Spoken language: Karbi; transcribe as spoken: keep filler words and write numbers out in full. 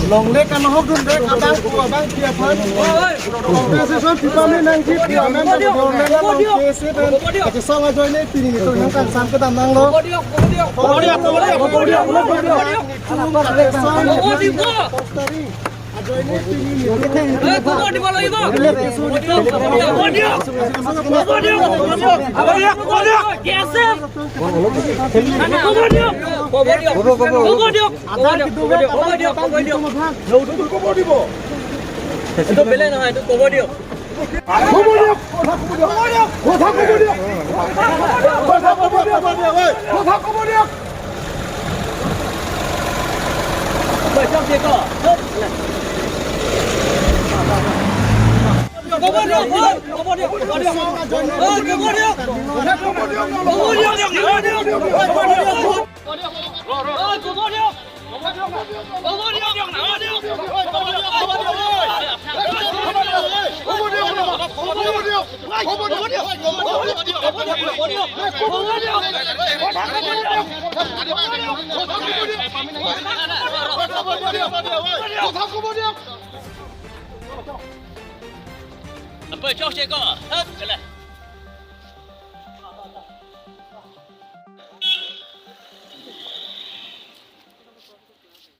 Longle kanohok dunde kadang pu abang pi aphan. Compensation pipa me nangji pu amen government along K S A pen kachesong ajoine pini nelitum nangkangsam kedam nanglo. Ajoine pini nelitum এইটো বেলেগ নহয়, এইটো কব দিয়ক। কথা কব দিয়ক। কথা কব দিয়ক। কথা কব দিয়ক। কথা কব দিয়ক। Apa chok cheko? Hep, jalan.